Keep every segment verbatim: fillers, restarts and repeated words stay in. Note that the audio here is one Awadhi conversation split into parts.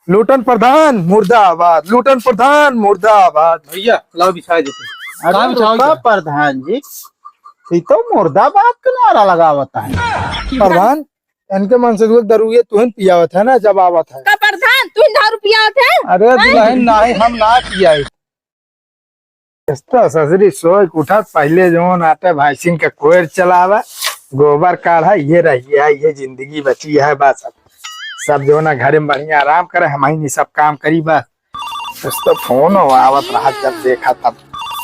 लूटन प्रधान मुर्दाबाद, लूटन प्रधान मुर्दाबाद। भैया, लाओ बिछाए देते। अरे कहाँ बिछाओ रुका इधर? प्रधान जी, ये तो मुर्दाबाद के नारा लगावत है। प्रधान, इनके मन से दुख दारू ये तुहन पियावत है ना, जब आवत है। का प्रधान, तुहन दारू पियावत है? अरे हैं? दुल्हन, नाही, हम ना पियाई। तो ससुरी सोए के उठत पहिले जौन आटे भैंसिन के कोयर चलावा, गोबर काढ़ा, ये रहिया, ये जिंदगी बची है बस। अब सब जौन घरे में बढ़िया आराम करे, हमही सब काम करी बस। बस तो फोन आवत रहा, जब देखा तब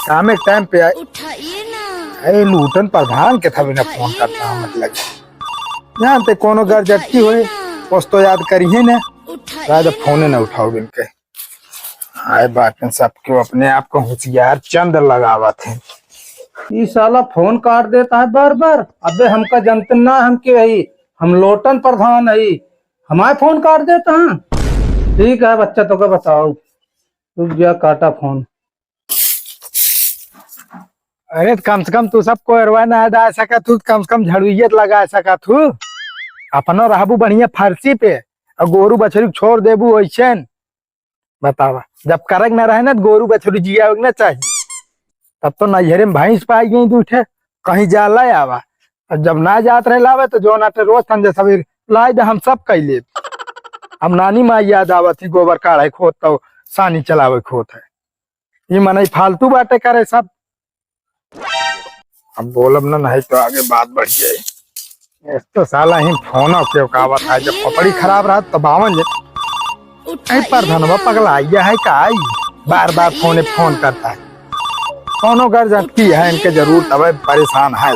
कामे के टाइम पे आए। उठाइए ना। अरे लूटन प्रधान के था बिना फोन उठाइए करता ना। मत लगे। जानते कोनो घर जटकी होए, उठाइए ना। पोस तो याद करिए ना। उठाइए शायद ना। फोने ना उठाओ इनके। आए बाटन सबके अपने आप को होशियार चंद लगावत है। ई साला फोन काट देता है बार बार। अबे हमका जनतन ना, हम के हई, हम लोटन प्रधान हई, हमारे फोन काट देता है। ठीक है बच्चा, तो का बताओ, रुक गया, काटा फोन। अरे तो कम से कम तू सब कोयरवा ना डाल सका थू, कम से कम झड़ुइया तो लगा सका थू। अपनो रहबू बढ़िया फरसी पे और गोरू बछरू छोड़ देबू वैसे न। बतावा, जब करक ना रहे ना तो गोरू बछरू जियावे के ना चाहिए। तब तो नैहरे में भैंस पाई गई दू ठे, कहीं जा ला आवा। और जब ना जात रहे लावे तो जो नाटे रोज संझा सवेर लाई दे, हम सब कई लेब। अब नानी माई याद आवत ही, गोबर काढ़े खोत तो सानी चलावे खोत है। ये मनई फालतू बातें करे सब। अब बोलब ना, नहीं तो आगे बात बढ़ जाए। एक तो साला ही फोन क्यों का आवत है, जब खोपड़ी खराब रहा तब आवन जे। ऐ प्रधानवा पगला गया है का? आई बार बार फोने फोन करता है। कोनो घर जटकी है, इनके जरूरत अब परेशान है।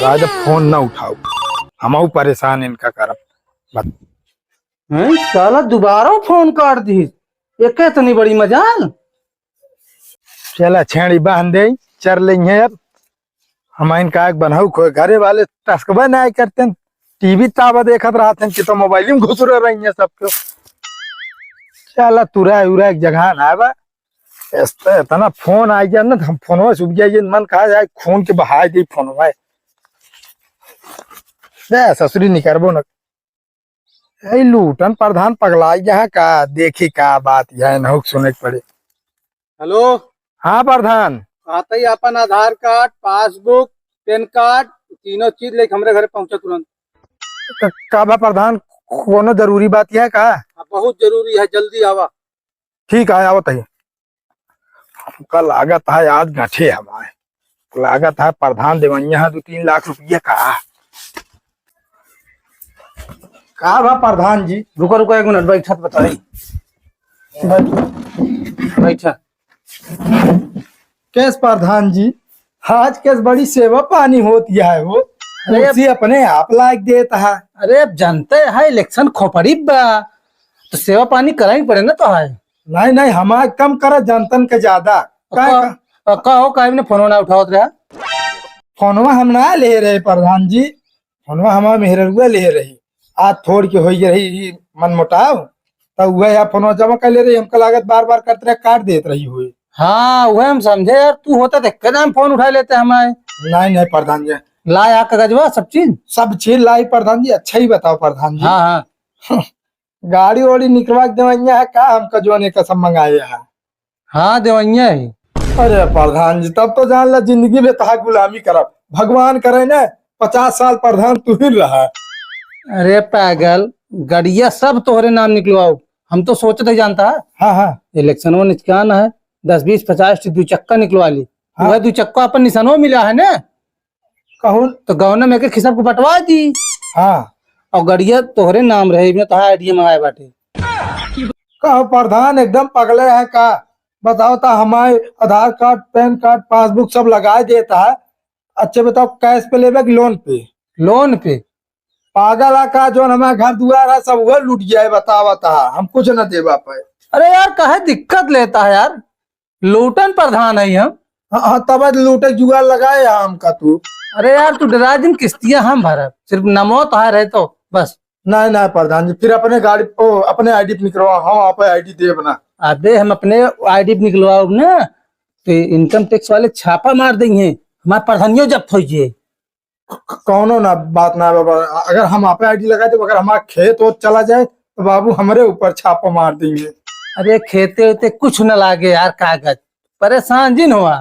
राजा फोन ना उठाओ, हम परेशान इनका करब। बत- हैं? साला दोबारा फोन काट दी, ये क्या इतनी बड़ी मजाल? चला छेड़ी बांध दे, चर लेंगे अब। हम इनका एक बनऊ खोए, घरे वाले टसकबे ना करते, टीवी तावा देखत रहते कि तो मोबाइल में घुस रही है सबके। चला तुरा उरा एक जगह ना बा। इस-, इतना फोन आ गया ना, हम फोनवा से उब जाइए, मन कहा जाए खून के बहाए दे फोनवा। ए, ससुरी निकरबो न। ए, लूटन प्रधान पगला गया है का? देखी का बात है, नहुक सुने के पड़े। हेलो। हाँ प्रधान। आते ही अपन आधार कार्ड, पासबुक, पैन कार्ड, तीनों चीज लेके हमरे घरे पहुंचा तुरंत। क-, का बा प्रधान, कोनो जरूरी बात है का? हाँ, बहुत जरूरी है, जल्दी आवा। ठीक है, आवत है। हमका लागत है आज गठे हमारे, लागत है प्रधान देवैया है दो तीन लाख रुपया का। का बा प्रधान जी? रुको, रुको, एक मिनट, बैठा तो बताई। बैठ-, बैठा। कैस प्रधान जी, आज कैस बड़ी सेवा पानी होती है वो, अरे कुर्सी अपने आप लाग देता है। अरे अब जानते हैं इलेक्शन खोपड़ी बा, तो सेवा पानी कराई पड़े ना तो है। नहीं, नहीं, हमार कम करे, जनतन के ज्यादा। और काहे कहो, का? और कहो, काहे ने फोनवा ना उठावत रहा? फोनवा हम ना ले रहे प्रधान जी, फोनवा हमार मेहररुआ ले रही। आज थोड़ के होई रही ई मनमुटाव, तब वह यार फोनवा जमा कर ले रही। हमका लागत बार बार करते रहे, काट देत रही हुई। हाँ, वह हम समझे यार, तू होता तो एक दाम फोन उठा लेते हमारे। नहीं, नहीं प्रधान जी। लाया कागजवा, सब चीज? सब चीज लाई प्रधान जी, अच्छा ही बताओ प्रधान जी। हाँ, हाँ। गाड़ी वाड़ी निकलवा के देवैया है का हमका, जोने का सब मंगाए है? हाँ, देवैया है। अरे प्रधान जी, तब तो जान ला जिंदगी में तहा गुलामी करब। भगवान करे ना, पचास साल प्रधान तू ही रहा। अरे पागल, गड़िया सब तोहरे नाम निकलवाओ। हम तो सोचत है जानता है, हाँ, हाँ। इलेक्शन में निचकान है, दस बीस पचास ठी दू चक्का निकलवा ली। हाँ। वह दू चक्का अपन निशानो मिला है ना। कहून? तो गौना में के खिसब को बंटवा दी। हाँ। और गड़िया तोहरे नाम रहे, इमे तोहार आईडी मंगाए बाटे। कहो प्रधान, एकदम पगले है का? बताओ तो, हमारे आधार कार्ड, पैन कार्ड, पासबुक सब लगाए देता है। अच्छा बताओ, कैश पे लेबे कि लोन पे? लोन पे। पागल है का? जोन हमारे घर दुआर है सब वह लूट गया है, बताओ तो, हम कुछ न देबा पाए। अरे यार, काहे दिक्कत लेता है यार? लूटन प्रधान है हम। हाँ, हाँ, तब आज लूटे जुगाड़ लगाए है हमका तू। अरे यार, तू डरा जिन, किस्तियाँ हम भरब, सिर्फ नमो तोहार है तो बस। नहीं, नहीं प्रधान जी, फिर अपने गाड़ी, ओ, अपने आईडी पे निकलवाओ, हम आप आईडी देब ना। अबे हम अपने आईडी पे निकलवाओ ना, तो इनकम टैक्स वाले छापा मार देंगे, हमारे प्रधानियों जब्त हो जाए। क-, कौनो ना बात ना बाबा, अगर हम आप आईडी लगा देब, अगर हमारा खेत ओत चला जाए, तो बाबू हमरे ऊपर छापा मार देंगे। अरे खेते वेते कुछ न लागे यार, कागज, परेशान जिन हुआ।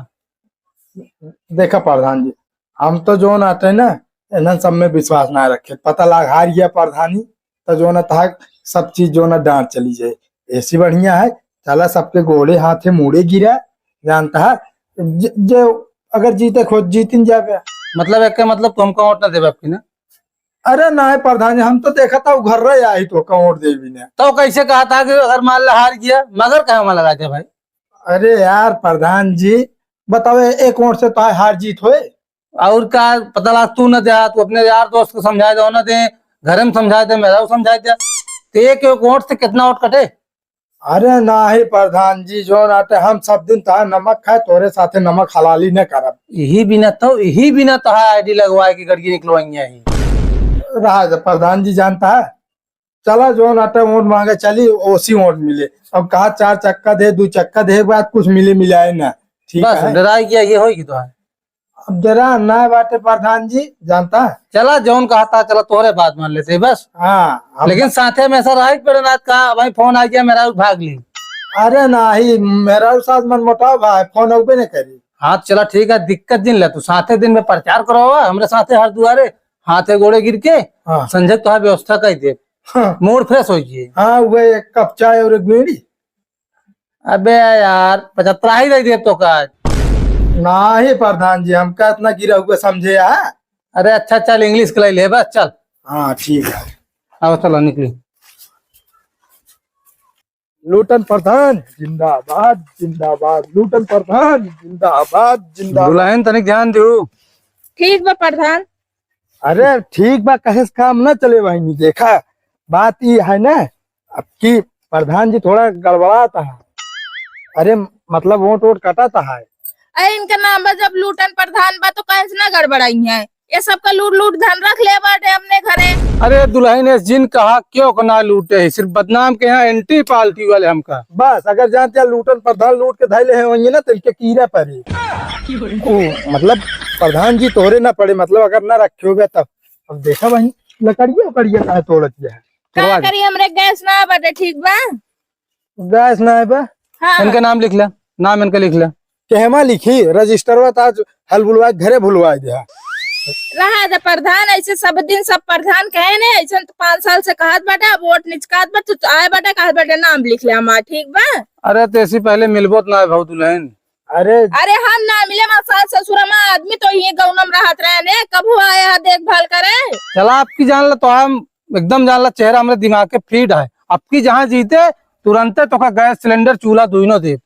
देखा प्रधान जी, हम तो जौन आटे ना, इन्हन सब में विश्वास ना रखे। पता लाग हार गया प्रधानी, तो जौन तहा सब चीज जौन डांट चली जाए। ऐसी बढ़िया है, चला सबके गोड़े हाथे मुड़े गिरा, जानता है, ज-, जो अगर जीते खुद जीतिन जाबे। मतलब एक के मतलब तुमको वोट ना देबे आपकी ना? अरे नाहीं प्रधान जी, हम तो देखा था उघर रहे आई तो का वोट देबी ने। तो कैसे कहा था कि अगर मान ला हार गया, मगर कहाँ लगा दे भाई? अरे यार प्रधान जी, बताओ, एक वोट से तो हार जीत होए। और का पता लाग, तू न दे, तू अपने यार दोस्त को समझाए दो, न दे, घर में समझाए दे, मेरा समझाए दे, तो एक, एक वोट से कितना वोट कटे? अरे नाही प्रधान जी, जौन आटे हम सब दिन तोहार नमक खाए, तोरे साथे नमक हलाली न करब। यही बिना तो, यही बिना तो है आईडी लगवाए के गड़गी निकलवाइया ही। रहा जा प्रधान जी, जानता है, चला जौन आटे वोट मांगे चली, ओसी वोट मिले। अब कहा चार चक्का दे, दू चक्का दे, बात कुछ मिले मिलाए ना। ठीक बस है। डराई क्या ये होई की तो है। अब डरा ना बाटे प्रधान जी, जानता है। चला जौन कहता, चला तोहरे बात मान लेते बस। हाँ, हम लेकिन साथे में ऐसा रहा कि पड़े रात का भाई फोन आ गया, मेरा भाग ली। अरे नाही, मेरा साथ मन मोटाव भाई, फोन अउबे न करी। हाँ, चला ठीक है, दिक्कत जिन ले तू, साथे दिन में प्रचार करो, हमरे साथे हर दुआरे हाथे गोड़े गिर के हाँ। संजय तोहार व्यवस्था कर दे। हाँ। मूड फ्रेश हो जाए। हाँ, वह एक कप चाय और एक बीड़ी। अबे यार, पचहत्तर ही दे देब तो का? नाही प्रधान जी, हमका इतना गिरा हुआ समझे है। अरे अच्छा, चल इंग्लिश के ले ले बस, चल। हाँ, ठीक है। आओ, चलो निकली। लूटन प्रधान जिंदाबाद, जिंदाबाद, लूटन प्रधान जिंदाबाद, जिंदाबाद। दुल्हन तनिक ध्यान दू। ठीक बा प्रधान। अरे ठीक बा, कहे से काम ना चले बहिनी। देखा, बात ई है ना, अब की प्रधान जी थोड़ा गड़बड़ात है। अरे मतलब वोट वोट कटात है। अरे इनका नाम बा जब लूटन प्रधान बा तो कहे से ना गड़बड़ाई है। ये सबका लूट लूट धन रख ले बाटे अपने घरे। अरे दुल्हन, ऐस जिन कहा क्यों को ना लूटे है, सिर्फ बदनाम के यहाँ एंटी पार्टी वाले हमका। बस अगर जानते हैं लूटन प्रधान लूट के धैले हैं वही ना, तो इनके कीड़ा पड़े। ओ, मतलब प्रधान जी तोहरे ना पड़े, मतलब अगर ना रखे होगे तब। अब देखा बहिनी, लकड़िया उकड़िया काहे तोड़त है? का तोड़वा दे। करी, हमरे गैस ना बाटे, ठीक बा? गैस ना है बा? हाँ। इनका नाम लिख ले, नाम इनका लिख ले। केहमा लिखी? रजिस्टरवा तो आज हल बुलवा के घरे भुलवा दे। रहा दे प्रधान, ऐसे सब दिन सब प्रधान कहे ने, ऐसे तो पाँच साल से कहत बाटे, अब वोट निचकात बा, तू तो आए बाटे, कहत बाटे नाम लिख ले हमार, ठीक बा? अरे तेसी पहले मिलबो तो ना है भाऊ दुल्हन। अरे अरे हम ना मिले, हमार सास ससुर, हमार आदमी तो ये गौनम रहत रहे ने, कबू आया है देखभाल करे। चला आपकी जान ला तो हम एकदम जान ला, चेहरा हमरे दिमाग के फिट है। अबकी जहाँ जीते तुरंते तोका गैस सिलेंडर चूल्हा दुइनो देब,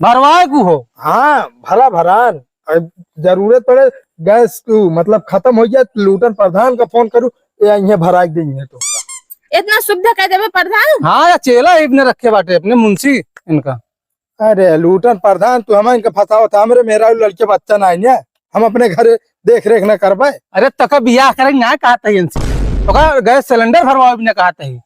भरवाए कु हो। हाँ, भला भरान। अब जरूरत पड़े गैस कु, मतलब खत्म हो गया, लूटन प्रधान का फोन करू, ये इहे भरा के देंगे तो। इतना सुविधा कर देबे प्रधान? हाँ, या चेला इबने रखे बाटे अपने मुंशी इनका। अरे लूटन प्रधान, तू हमें इनका फंसावत है, हमरे मेहरारू लड़के बच्चा ना है, हम अपने घरे देख रेख ना करबे। अरे तोका बियाह करे ना कहत है इनसे, तोका गैस सिलेंडर भरवावे भी ना कहत है।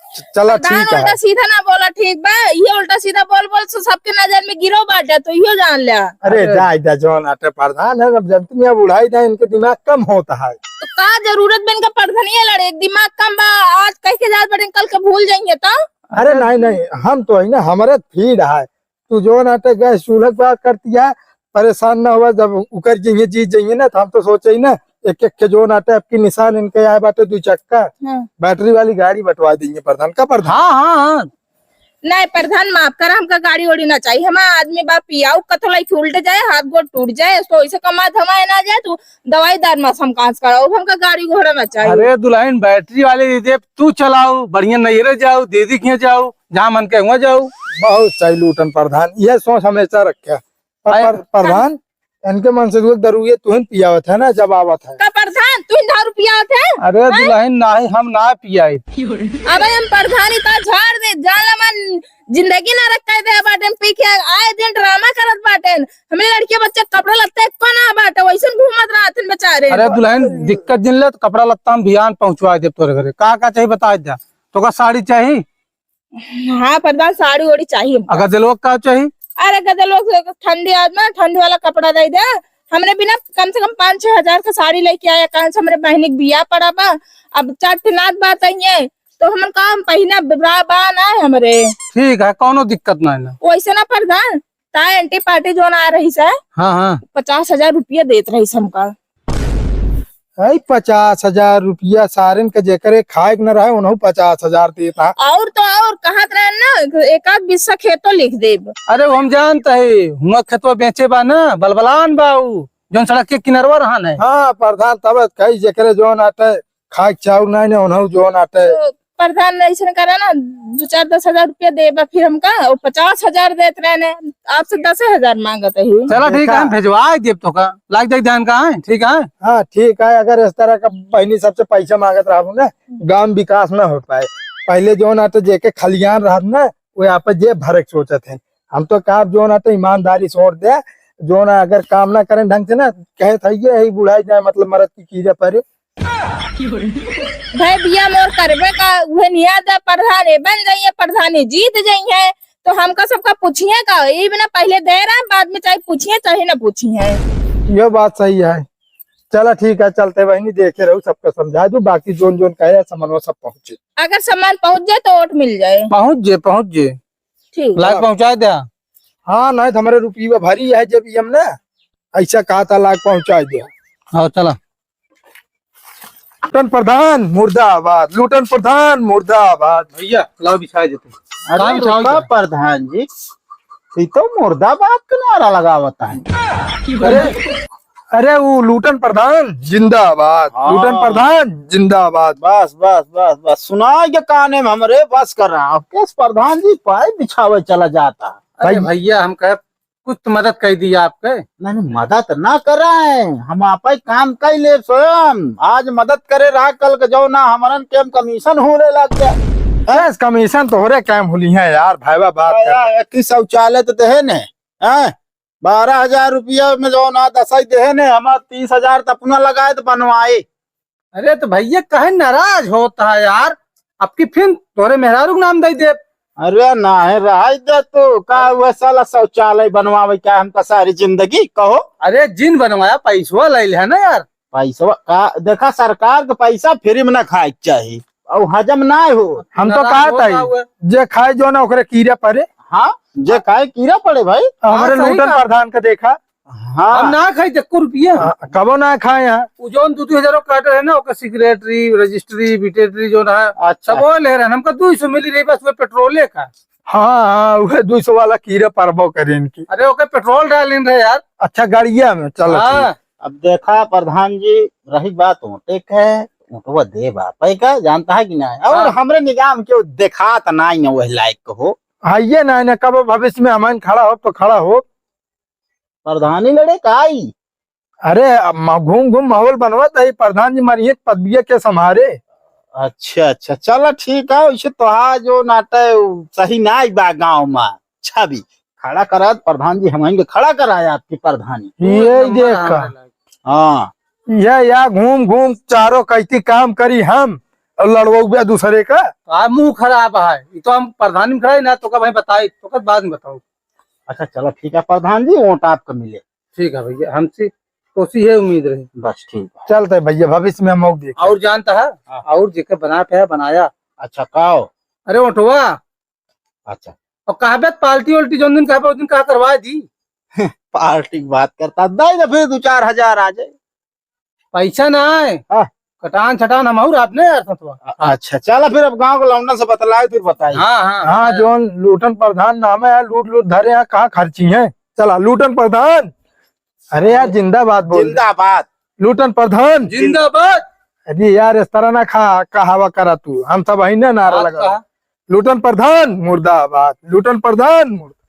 च-, चला प्रधान ठीक है। उल्टा सीधा ना बोला, ठीक बा? ये उल्टा सीधा बोल बोल से सबके नजर में गिरो बाटे, तो यो जान ले। अरे अरे। जा, जा, जौन आटे प्रधान है, अब जब तुम यहाँ बुढ़ाई जाए, इनके दिमाग कम होता है। तो का जरूरत बा इनका प्रधानिया लड़े, दिमाग कम बा, आज कह के जात बाटे, कल के भूल जाएंगे तो। अरे नहीं, नहीं, हम तो है ना, हमारे फीड है। तू जौन आटे गैस चूल्हा के बात करती है, परेशान ना हुआ, जब उकर जइहे, जीत जइहे ना, तो हम तो सोचे ही ना, एक एक के जौन आटे अबकी निशान इनके आए बाटे दू चक्का, हाँ। बैटरी वाली गाड़ी बंटवा देंगे प्रधान का प्रधान। हाँ, हाँ, हाँ। नहीं प्रधान, माफ कर, हमका गाड़ी ओड़ी ना चाहिए, हमारा आदमी बा पियाऊ, कथो लइके उल्ट जाए, हाथ गोड़ टूट जाए, तो ऐसे कमा धमाए ना जाए, तू दवाई दार मौसम कहाँ से कराओ, हमका गाड़ी घोड़ा ना चाहिए। अरे दुल्हन बैटरी वाली दे दे, तू चलाओ, बढ़िया नैहरे जाओ, दीदी के यहाँ जाओ, जहाँ मन के हुआ जाओ। बहुत सही लूटन प्रधान, यह सोच हमेशा रखे। पर, अरे पर, प्रधान, इनके मन से दुख दरुए तुहिन पियावत है ना जब आवत है। का प्रधान, तुहिन दारू पियावत है? अरे हैं? दुल्हन नाही, हम ना पियाई। अबे हम प्रधान इतना झाड़ दे, जान ला मन जिंदगी नरक कर दे बाटेन, पी के आए दिन ड्रामा करत बाटेन। हमरे लड़के बच्चे कपड़ा लत्ते एको ना बाटे, वैसन घूमत रहत हैं बेचारे। अरे दुल्हन, दिक्कत जिन ले तो कपड़ा लत्ता हम बिहान पहुंचवा दे तोरे घरे। का का चाहिए बता दे। तोका साड़ी चाहिए? हाँ प्रधान, साड़ी ओड़ी चाहिए हमका। अगर दिलवा का चाहिए? अरे गदलो ठंडी आज ना, ठंडी वाला कपड़ा दे दे। हमरे बिना कम से कम पाँच छह हजार का साड़ी लेके आया, कहाँ से हमरे बहनी के बियाह पड़ा बा। अब चार ठे नात बात आई है, तो हमन का, हम पहिना बा, बा ना हमरे। ठीक है, कौनो दिक्कत ना है ना। वैसे ना प्रधान, ताए एंटी पार्टी जोन आ रही से, हाँ, हाँ। पचास हजार रुपया देत रही से हमका। है पचास हजार रुपया, सारेन के जेकरे खाए के न रहे, उन्हों पचास हजार देत हा। और तो और कहत रहे ना, एक आध बिस्सा खेतो लिख देब। अरे, वो हम जानत है, हुआ खेतवा बेचे बा ना, बलबलान बा उ, जोन सड़क के किनरवा रहन है। हाँ प्रधान, तब कही जेकरे जोन आटे खाए के चाउर नाई ने, उन्हों जोन आटे। तो प्रधान ऐसन करा ना, दो चार दस हजार रुपया देबा फिर हमका, और पचास हजार देत रहे ने, आपसे दसे हजार मांगत है। चला ठीक है, हम भेजवा देब तो का, लाग जाए ध्यान का है, ठीक है। हाँ ठीक है, अगर इस तरह का बहनी सबसे पैसा मांगत रहबू ना, गांव विकास ना हो पाए। पहले जोन आटे जेके खलियान रहत ना, वो आप जे भरे के सोचत है। हम तो का जोन आटे ईमानदारी छोड़ दे, जोन अगर काम ना करें ढंग से ना, कहे था ये ही बुढ़ाई जाए, मतलब मरद की कीड़े परे। भाई बिया मोर करबे का, उहे निया दे प्रधान, ए बन जाइए प्रधान, ए जीत जाइए, तो हमका सबका पूछिए का, ई बिना पहले दे रहा, बाद में चाहे पूछिए चाहे ना पूछिए। ये बात सही है। चला ठीक है, चलते बहनी, देखे रहू, सबका समझा दू, बाकी जोन जोन कहे समनवा सब पहुँचे। अगर सामान पहुँच जाए तो वोट मिल जाए। पहुँच जे, पहुँच जे। ठीक। लाग पहुँचा दे। हाँ, नहीं तो हमारे रुपये भरी है जब हम ना, ऐसा कहा था लाग पहुँचा दे। हाँ, चला। लूटन प्रधान मुर्दाबाद, लूटन प्रधान मुर्दाबाद। भैया, लाओ बिछा देते। अरे कहाँ बिछाओ रुका क्या? प्रधान जी, ये तो मुर्दाबाद का नारा लगावत है। अरे, अरे वो लूटन प्रधान जिंदाबाद, हाँ। लूटन प्रधान जिंदाबाद। बस, बस, बस, बस, सुनाई के काने में हमरे बस कर रहा। अब केस प्रधान जी पाए बिछावे चला जाता। अरे भाई, भैया, हम कहे कुछ तो मदद कर दी आपके। नहीं, नहीं, मदद ना कराए, हम आपे काम कर ले स्वयं। आज मदद करे रहा, कल के जो ना हमरन के हम कमीशन हो ले लग गया। बस कमीशन तोहरे काम होली है यार, भाईवा बात कर। यार, एक ही शौचालय तो देहे ने, हैं? बारह हजार रुपया में जो ना दसाई देहे ने, हमार तीस हजार तो अपना लगाए तो बनवाए। अरे तो भैया, काहे नाराज होता है यार? अब की फिर तोरे मेहरारू के नाम दे दे। अरे नाहीं, रहाई दे तू। का हुआ साला शौचालय बनवावे क्या हमका सारी जिंदगी? कहो। अरे जिन बनवाया, पैसवा ले ले है ना यार। पैसवा का? देखा, सरकार के पैसा फ्री में ना खाए के चाही, और हजम ना हो। हम तो नाराज कहत होता हई, हुआ। जे खाए जो ना ओकरे कीड़ा पड़े। हाँ, जे खाए कीड़ा पड़े भाई। हमारे हाँ, सही लूटन कहा। प्रधान के देखा। हाँ। हम ना खाई एको रुपया। हाँ, कबो ना खाए यहाँ। उ जौन दू दू हजार काट रहे ना, ओकर सेक्रेटरी, रजिस्ट्री, बिटेटरी जौन है, अच्छा। सब वो ले रहे हैं। हमका दू सौ मिली रही बस, वो पेट्रोले का। हाँ, हाँ, वो दू सौ वाला कीड़ा परबो करे इनकी। अरे, ओके पेट्रोल डालिन रहे यार। अच्छा, गाड़िया में, चलो हाँ। ठीक। अब देखा प्रधान जी, रही बात ओटे के, ओटवा देबा, पै का जानता है कि नहीं? और हाँ। हमरे निगाह में केहू देखात नहीं है वह लायक हो। हाँ, ये नहीं ना, कब भविष्य में हमारे खड़ा हो तो खड़ा हो। प्रधानी लड़े का आई? अरे, अब म-, घूम घूम माहौल बनवत है, प्रधान जी मारी एक पदविया के संभारे। अच्छा, अच्छा, चला ठीक है, वैसे तोहार जो नाटे उ सही ना आई बा गाँव में, छवि खड़ा करा, प्रधान जी हमन के खड़ा कराया आपकी प्रधानी। ये नंबर देख का। हमारे लायक। हाँ। ये या घूम घूम चारों कैती काम करी हम, और लड़वउबे दूसरे का। आ मुंह खराब है, ये तो हम प्रधानी में खड़ा है ना, तो का भाई बताई, तो का बाद में बताओ। अच्छा, चलो ठीक है प्रधान जी, वोट आपको मिले। ठीक है भैया, हमसे तो सी है उम्मीद रही। बस ठीक है। चलते भैया, भविष्य में हम मौका देखे। और जानता है, हाँ। और जेके बना पे है बनाया। अच्छा, काओ? अरे ओटवा। अच्छा। और कहबे पार्टी उल्टी जौन दिन कहबे उस दिन कहा करवा दी। पार्टी की बात करता, दे दे फिर दो चार हजार आ जाए। पैसा ना है। हाँ। कटान छटान हम और आपने यार सतवा। अ-, अच्छा, चला फिर अब गांव के लौंडन से बतलाए, फिर बताई। हाँ, हाँ, हाँ, हाँ। जौन लूटन प्रधान नाम है यार, लूट लूट धरे हैं, कहाँ खर्ची हैं? चला, लूटन प्रधान। अरे यार, जिंदाबाद बोल। जिंदाबाद। लूटन प्रधान। जिंदाबाद। अरे यार, इस तरह ना खा, कहावा करा तू, हम सब अही ना नारा बात लगा। कहा। लूटन प्रधान मुर्दाबाद, लूटन प्रधान मुर्दा।